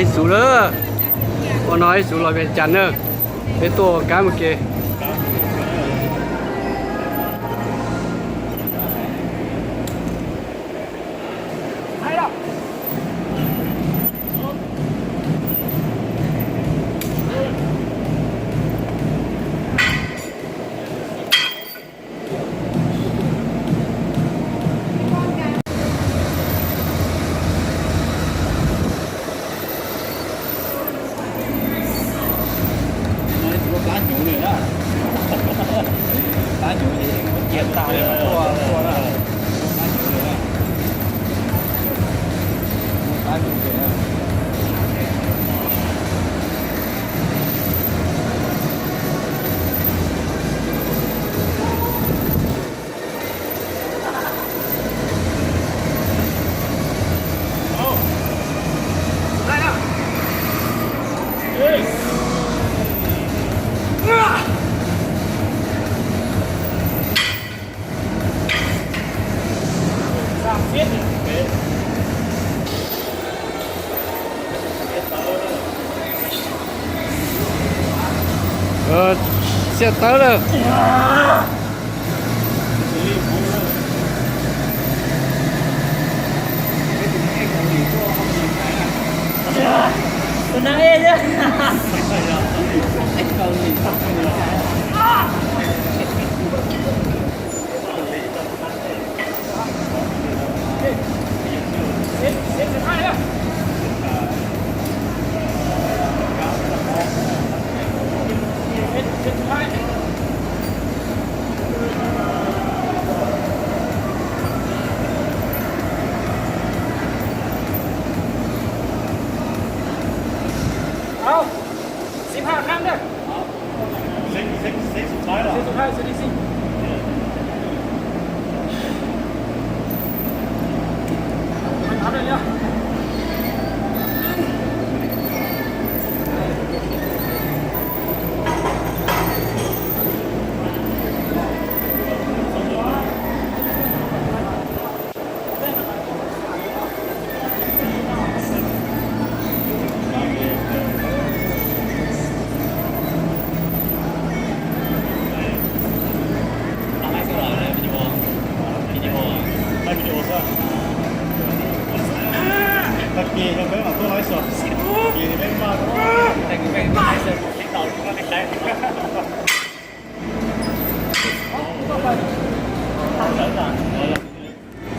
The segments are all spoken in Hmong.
Ib xus lawm, ua no ib xus los Vias Cas na, peb tuaj ua kab mus ke. Xiaj tawb lawm. Tus neeg ej thiab. Xiv phaj khab ntag. Xiv phaj, xiv phaj, xiv phaj.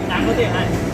Nặng có tiền này.